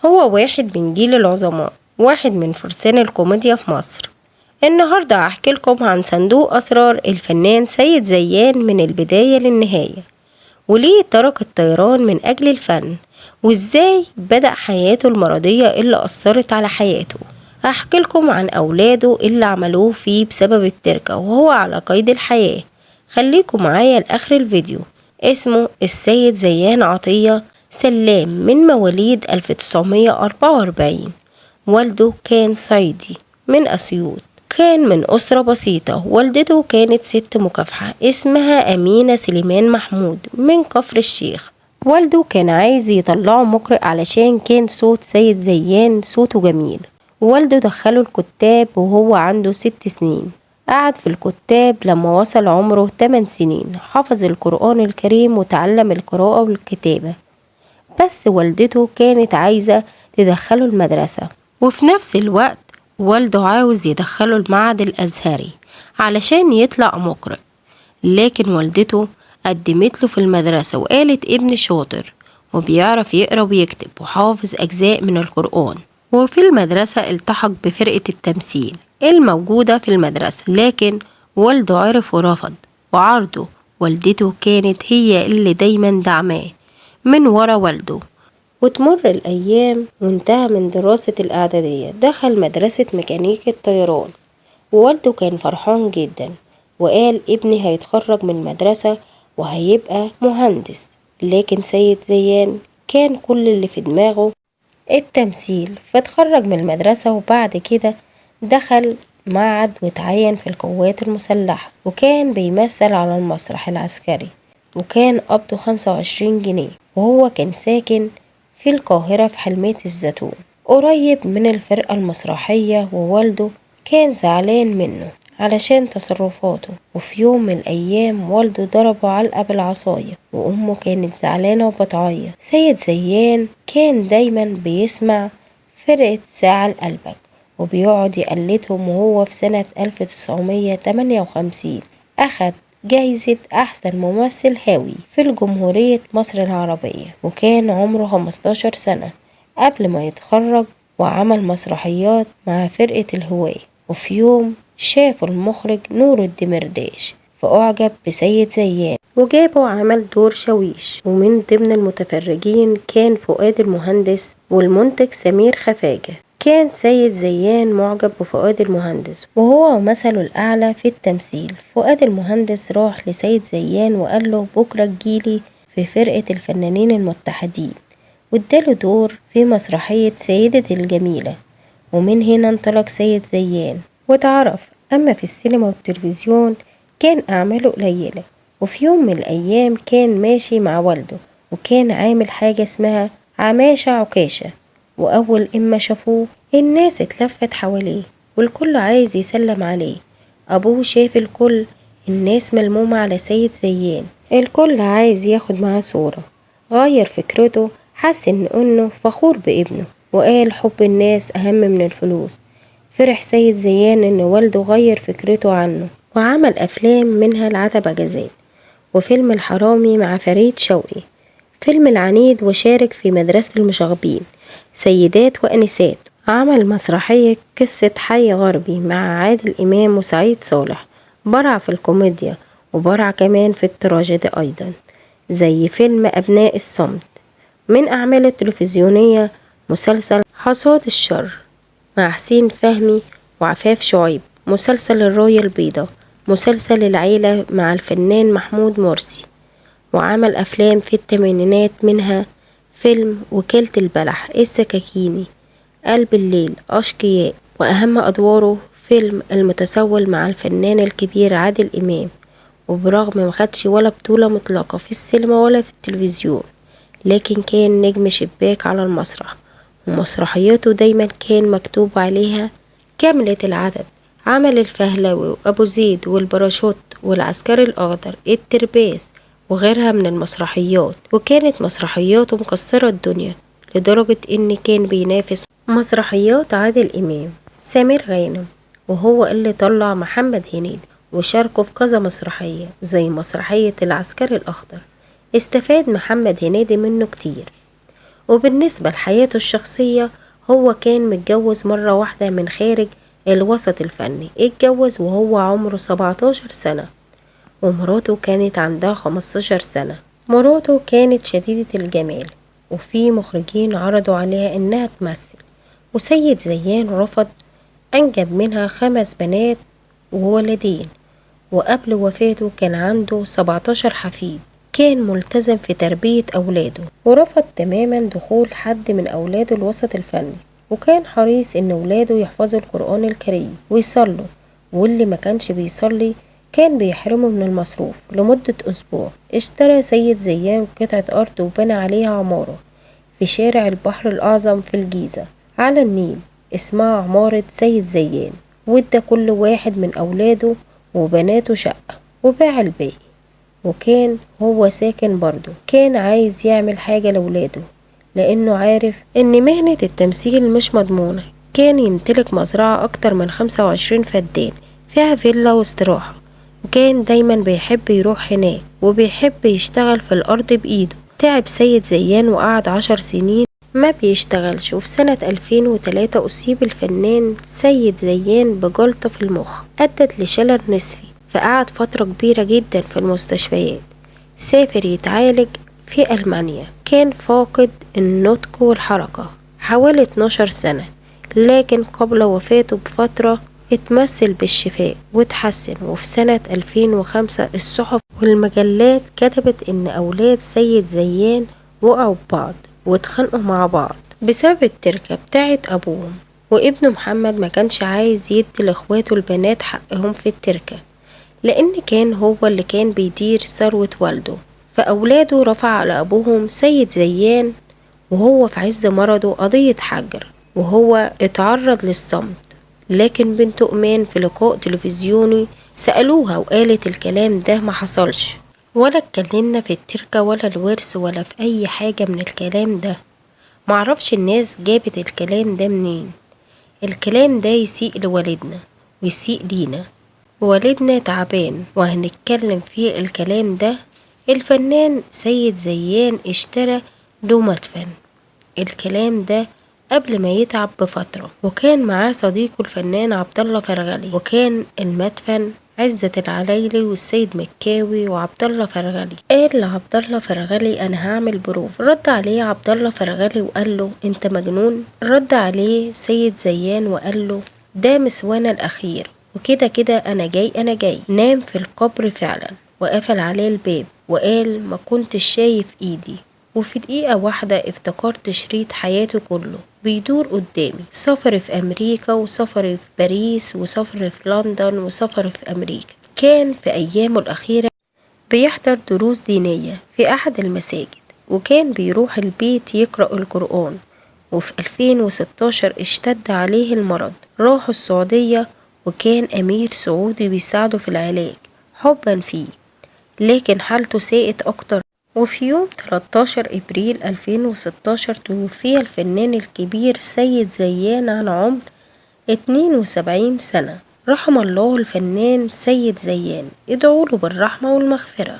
هو واحد من جيل العظماء، واحد من فرسان الكوميديا في مصر. النهاردة هحكي لكم عن صندوق أسرار الفنان سيد زيان من البداية للنهاية، وليه ترك الطيران من أجل الفن، وإزاي بدأ حياته المرضية اللي أثرت على حياته. هحكي لكم عن أولاده اللي عملوه فيه بسبب التركة وهو على قيد الحياة. خليكم معايا لآخر الفيديو. اسمه السيد زيان عطية سلام، من مواليد 1944. والده كان صعيدي من أسيوط، كان من أسرة بسيطة. والدته كانت ست مكافحة اسمها أمينة سليمان محمود من كفر الشيخ. والده كان عايز يطلعه مقرئ علشان كان صوت سيد زيان صوته جميل. والده دخله الكتاب وهو عنده 6 سنين. قعد في الكتاب لما وصل عمره 8 سنين، حفظ القرآن الكريم وتعلم القراءة والكتابة. بس والدته كانت عايزة تدخله المدرسة، وفي نفس الوقت والده عاوز يدخله المعهد الأزهري علشان يطلع مقرئ. لكن والدته قدمت له في المدرسة وقالت ابن شاطر وبيعرف يقرأ ويكتب وحافظ أجزاء من القرآن. وفي المدرسة التحق بفرقة التمثيل الموجودة في المدرسة، لكن والده عرف ورفض وعرضه. والدته كانت هي اللي دايما دعماه من ورا والده. وتمر الأيام وانتهى من دراسة الإعدادية، دخل مدرسة ميكانيكا الطيران. ووالده كان فرحان جدا وقال ابني هيتخرج من المدرسة وهيبقى مهندس. لكن سيد زيان كان كل اللي في دماغه التمثيل، فاتخرج من المدرسة وبعد كده دخل معهد واتعين في القوات المسلحة، وكان بيمثل على المسرح العسكري. وكان قبضه 25 جنيه، وهو كان ساكن في القاهرة في حلمية الزيتون قريب من الفرقة المسرحية. ووالده كان زعلان منه علشان تصرفاته. وفي يوم من الأيام والده ضربه علقة بالعصاية، وأمه كانت زعلانة وبتعيط. سيد زيان كان دايما بيسمع فرقة ساعة لقلبك وبيقعد يقلدهم. وهو في سنة 1958 أخد جايزة أحسن ممثل هاوي في الجمهورية مصر العربية، وكان عمره 15 سنة قبل ما يتخرج. وعمل مسرحيات مع فرقة الهواية. وفي يوم شافه المخرج نور الدمرداش فأعجب بسيد زيان وجابه عمل دور شاويش. ومن ضمن المتفرجين كان فؤاد المهندس والمنتج سمير خفاجة. كان سيد زيان معجب بفؤاد المهندس وهو مثله الأعلى في التمثيل. فؤاد المهندس راح لسيد زيان وقال له بكرة تجيلي في فرقة الفنانين المتحدين، واداله دور في مسرحية سيدة الجميلة. ومن هنا انطلق سيد زيان واتعرف. أما في السينما والتلفزيون كان أعماله قليلة. وفي يوم من الأيام كان ماشي مع والده وكان عامل حاجة اسمها عماشة عكاشة، وأول إما شافوه الناس اتلفت حواليه والكل عايز يسلم عليه. أبوه شاف الكل الناس ملمومة على سيد زيان، الكل عايز ياخد معاه صورة. غير فكرته، حس إنه فخور بابنه وقال حب الناس أهم من الفلوس. فرح سيد زيان إن والده غير فكرته عنه، وعمل أفلام منها العتبة جزال، وفيلم الحرامي مع فريد شوقي، فيلم العنيد، وشارك في مدرسة المشاغبين سيدات وأنسات. عمل مسرحية قصة حي غربي مع عادل إمام وسعيد صالح. برع في الكوميديا وبرع كمان في التراجيدي أيضا، زي فيلم أبناء الصمت. من أعماله التلفزيونية مسلسل حصاد الشر مع حسين فهمي وعفاف شعيب، مسلسل الراية البيضاء، مسلسل العيلة مع الفنان محمود مرسي. وعمل أفلام في الثمانينات منها فيلم وكالة البلح، السكاكيني، قلب الليل، أشقياء. وأهم أدواره فيلم المتسول مع الفنان الكبير عادل إمام. وبرغم ما خدش ولا بطولة مطلقة في السينما ولا في التلفزيون، لكن كان نجم شباك على المسرح، ومسرحياته دايما كان مكتوب عليها كاملة العدد. عمل الفهلوي وأبو زيد والباراشوت والعسكري الأخضر، الترباس، وغيرها من المسرحيات. وكانت مسرحياته مكسرة الدنيا لدرجة إن كان بينافس مسرحيات عادل إمام. سمير غانم وهو اللي طلع محمد هنيدي وشاركه في كذا مسرحية زي مسرحية العسكري الأخضر. استفاد محمد هنيدي منه كتير. وبالنسبة لحياته الشخصية، هو كان متجوز مرة واحدة من خارج الوسط الفني، اتجوز وهو عمره 17 سنة ومراته كانت عندها 15 سنة. مراته كانت شديدة الجمال، وفي مخرجين عرضوا عليها انها تمثل، وسيد زيان رفض. انجب منها 5 بنات وولدين، وقبل وفاته كان عنده 17 حفيد. كان ملتزم في تربية أولاده، ورفض تماما دخول حد من أولاده الوسط الفني، وكان حريص إن أولاده يحفظوا القرآن الكريم ويصلوا، واللي ما كانش بيصلي كان بيحرمه من المصروف لمدة أسبوع. اشترى سيد زيان قطعة أرض وبنى عليها عمارة في شارع البحر الأعظم في الجيزة على النيل، اسمها عمارة سيد زيان، وادى كل واحد من أولاده وبناته شقة وباع الباقي، وكان هو ساكن برضه. كان عايز يعمل حاجة لولاده لأنه عارف إن مهنة التمثيل مش مضمونة. كان يمتلك مزرعة أكتر من 25 فدان فيها فيلا واستراحة، وكان دايما بيحب يروح هناك وبيحب يشتغل في الأرض بإيده. تعب سيد زيان وقعد 10 سنين ما بيشتغلش، وفي سنة 2003 أصيب الفنان سيد زيان بجلطة في المخ أدت لشلل نصفي، فقعد فترة كبيرة جدا في المستشفيات. سافر يتعالج في ألمانيا، كان فاقد النطق والحركة حوالي 12 سنة، لكن قبل وفاته بفترة اتمثل بالشفاء واتحسن. وفي سنة 2005 الصحف والمجلات كتبت إن أولاد سيد زيان وقعوا ببعض واتخانقوا مع بعض بسبب التركة بتاعت أبوهم، وابنه محمد ما كانش عايز يدي لإخواته البنات حقهم في التركة لأن كان هو اللي كان بيدير ثروة والده. فأولاده رفع على أبوهم سيد زيان وهو في عز مرضه قضية حجر، وهو اتعرض للصمت. لكن بنته إيمان في لقاء تلفزيوني سألوها وقالت الكلام ده ما حصلش، ولا اتكلمنا في التركة ولا الورث ولا في أي حاجة من الكلام ده، معرفش الناس جابت الكلام ده منين. الكلام ده يسيء لوالدنا ويسيء لينا، والدنا تعبان وهنتكلم فيه الكلام ده. الفنان سيد زيان اشترى له مدفن، الكلام ده قبل ما يتعب بفترة، وكان معاه صديقه الفنان عبد الله فرغلي، وكان المدفن عزت العلايلي والسيد مكاوي وعبد الله فرغلي. قال لعبد الله فرغلي انا هعمل بروف، رد عليه عبد الله فرغلي وقال له انت مجنون. رد عليه سيد زيان وقال له ده مسوانا الاخير وكده كده انا جاي انا جاي. نام في القبر فعلا وقفل عليه الباب وقال ما كنتش شايف ايدي، وفي دقيقة واحدة افتكرت شريط حياته كله بيدور قدامي، سفر في أمريكا وسفر في باريس وسفر في لندن وسفر في أمريكا. كان في أيامه الأخيرة بيحضر دروس دينية في أحد المساجد، وكان بيروح البيت يقرأ القرآن. وفي 2016 اشتد عليه المرض، راحوا السعودية وكان أمير سعودي بيساعده في العلاج حبا فيه، لكن حالته ساءت أكتر. وفي يوم 13 إبريل 2016 توفي الفنان الكبير سيد زيان عن عمر 72 سنة. رحم الله الفنان سيد زيان، ادعوا له بالرحمة والمغفرة.